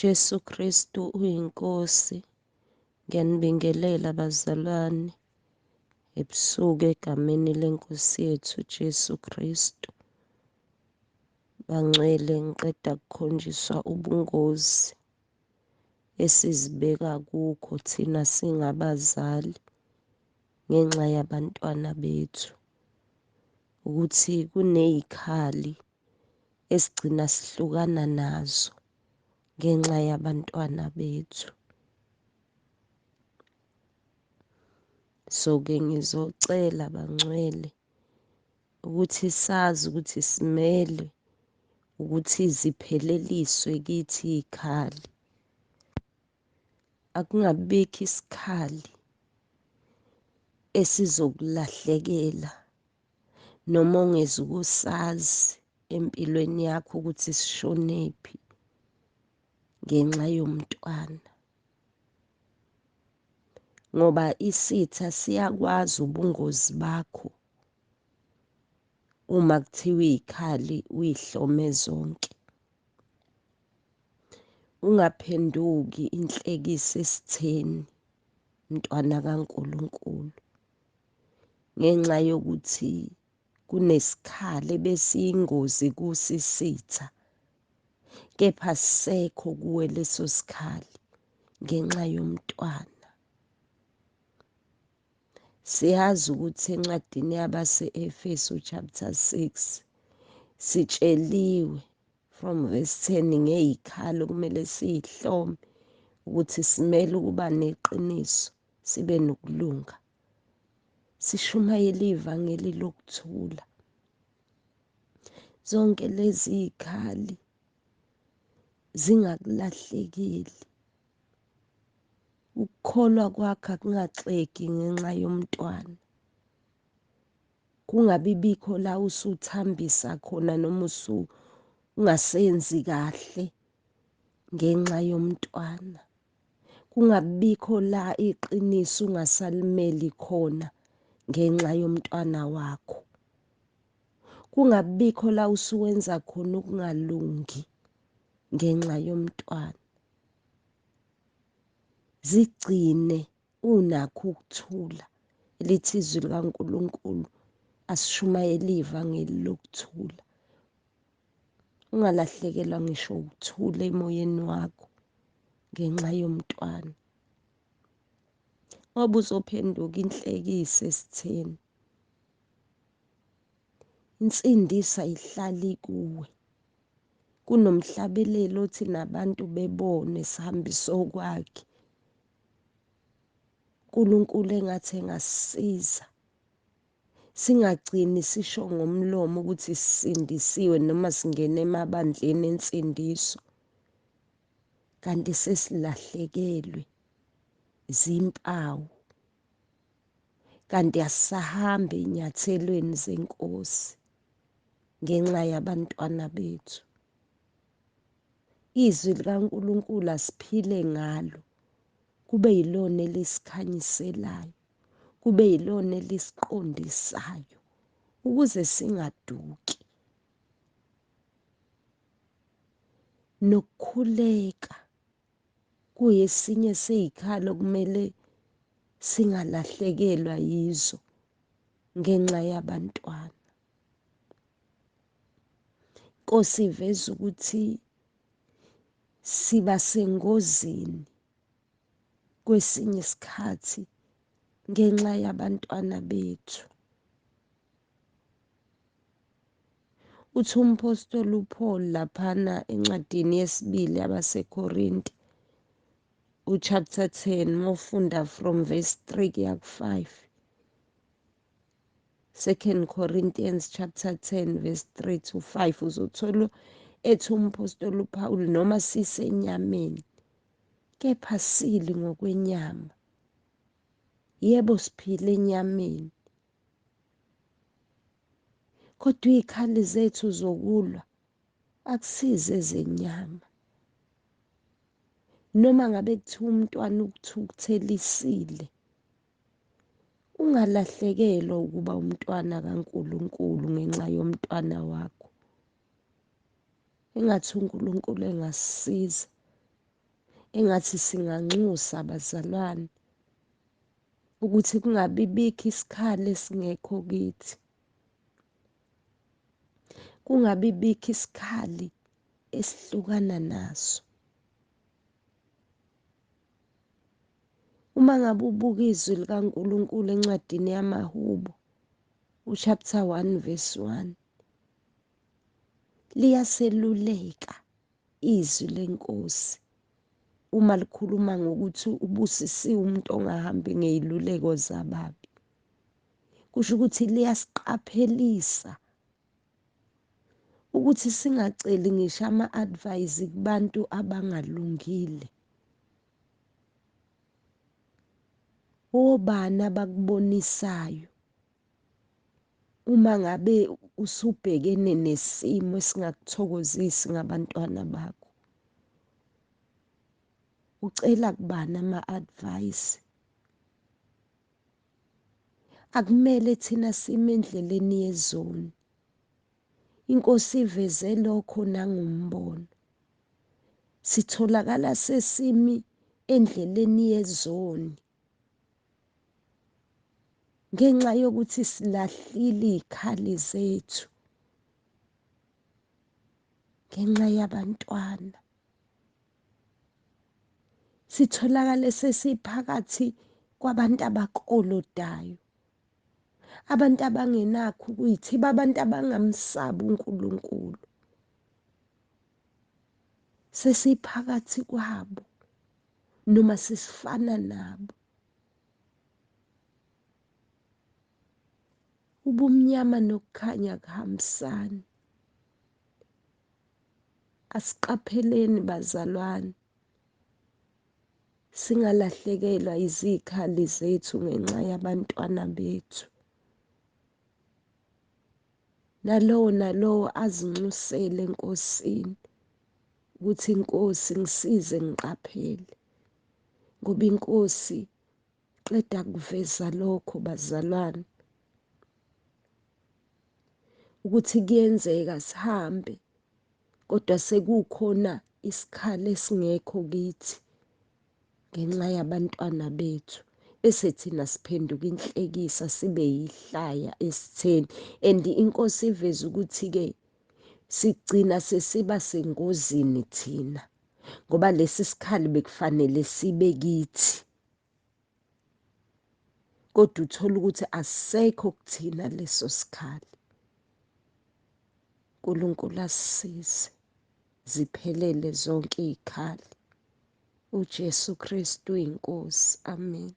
Jesu Kristu uyiNkosi. Ngiyanibingelela bazalwane ebusuku egameni leNkosi yethu Jesu Kristu. Bangcwele, ngiqeda kukhonjiswa ubungozi esizibeka kukho thina singabazali ngenxa yabantwana bethu, ukuthi kunezikhali esigcina sihlukana nazo ngenxa yabantwana bethu. So-ke ngizocela bangcwele ukuthi sazi ukuthi simele ukuthi zipheleliswe kithi iy'khali. Akungabikho isikhali esizokulahlekela noma ongezukusazi empilweni yakho ukuthi sishonephi ngenxa yomntwana, ngoba isitha siyakwazi ubungozi bakho uma kuthiwa iy'khali uyihlome zonke. Ungaphenduki inhlekisa esitheni, mntwana kaNkulunkulu, ngenxa yokuthi kunesikhali ebesiyingozi kusisitha, kepha sisekho kuwe leso sikhali ngenxa yomntwana. Siyazi ukuthi encwadini yabase-Efesu chapter 6 sitsheliwe from verse 10 ngeyikhali okumele siyihlome ukuthi simele ukuba neqiniso, sibe nokulunga, sishumayele ivangeli lokuthula. Zonke lezi zikhali zingakulahlekeli. Ukukholwa kwakho akungaxegi ngenxa yomntwana, kungabi bikho la usuthambisa khona noma ungasenzi kahle ngenxa yomntwana, kungabikho la iqiniso ungasalimeli khona ngenxa yomntwana wakho, kungabikho la usuwenza khona ukungalungi ngenxa yomntwana. Zigcine unakho ukuthula. Lithi izwi likaNkulunkulu asishumayele ivangeli lokuthula. Ungalahlekelwa ngisho ukuthula emoyeni wakho ngenxa yomntwana, ngoba uzophenduka inhlekisa esitheni. Insindiso ayihlali kuwe. Kunomhlabelelo othi nabantu bebone sihambiso kwakhe. uNkulunkulu engathi engasisiza singagcini sisho ngomlomo ukuthi sisindisiwe noma singene emabandleni ensindiso, kanti sesilahlekelwe zimpawu, kanti asisahambi ezinyathelweni zenkosi ngenxa yabantwana bethu. Izwi likaNkulunkulu asiphile ngalo, kube yilona elisikhanyiselayo, kube yilona elisiqondisayo ukuze singaduki. Nokukhuleka kuyesinye seyikhalo okumele singalahlekelwa yizo ngenxa yabantwana. Inkosi iveza ukuthi siba sengozini kwesinye isikhathi ngenxa yabantwana bethu. Uthi umphostoli uPaul laphana encwadini yesibili yabaseKorinte uchapter 10 mawufunda from verse 3 kuya ku-5. 2 Corinthians chapter 10 verse 3 to 5 uzothola ethi umphostoli uPaul noma sisenyameni kepha sili ngokwenyama. Yebo, siphila enyameni, kodwa iy'khali zethu zokulwa akusize ezenyama. Noma ngabe kuthiwa umntwana ukuthukuthelisile, ungalahlekelwa ukuba umntwana kaNkulunkulu ngenxa yomntwana wakho. Engathi uNkulunkulu engasisiza Engathi singanxusa bazalwane ukuthi kungabi bikho isikhali esingekho kithi, kungabi bikho isikhali esihlukana naso. Uma ngabe ubuka izwi likaNkulunkulu encwadini yamaHubo uchapter 1 verse 1, liyaseluleka izwi lenkosi uma likhuluma ngokuthi ubusisiwe umuntu ongahambi ngeyiluleko zababi. Kusho ukuthi liyasiqaphelisa ukuthi singaceli ngisho ama-advice kubantu abangalungile. Obani abakubonisayo uma ngabe usubhekene nesimo esingakuthokozisi ngabantwana bakho? Ucela kubani ama-advice? Akumele thina sime endleleni yezoni. Inkosi iveze lokho nangombono. Sitholakala sesimi endleleni yezoni ngenxa yokuthi silahlile iy'khali zethu ngenxa yabantwana. Sitholakale sesiphakathi kwabantu abakolodayo, abantu abangenakho ukuyithiba, abantu abangamsabi uNkulunkulu. Sesiphakathi kwabo noma sesifana nabo. Ubumnyama nokukhanya kuhambisani. Asiqapheleni bazalwane, singalahlekelwa izikhali zethu ngenxa yabantwana bethu. Nalowo nalowo azinxusele eNkosini ukuthi inkosi ngisize ngiqaphele, ngoba inkosi qeda kuveza lokho bazalwane ukuthi kuyenzeka sihambe kodwa sekukhona isikhali esingekho kithi ngenxa yabantwana bethu, bese thina siphenduka inhlekisa sibe yihlaya esitheni. And inkosi iveza ukuthi-ke sigcina sesiba sengozini thina ngoba lesi sikhali bekufanele sibe kithi, kodwa uthola ukuthi asisekho kuthina leso sikhali. uNkulunkulu asisize ziphelele zonke iy'khali. uJesu Kristu inkosi. Amen.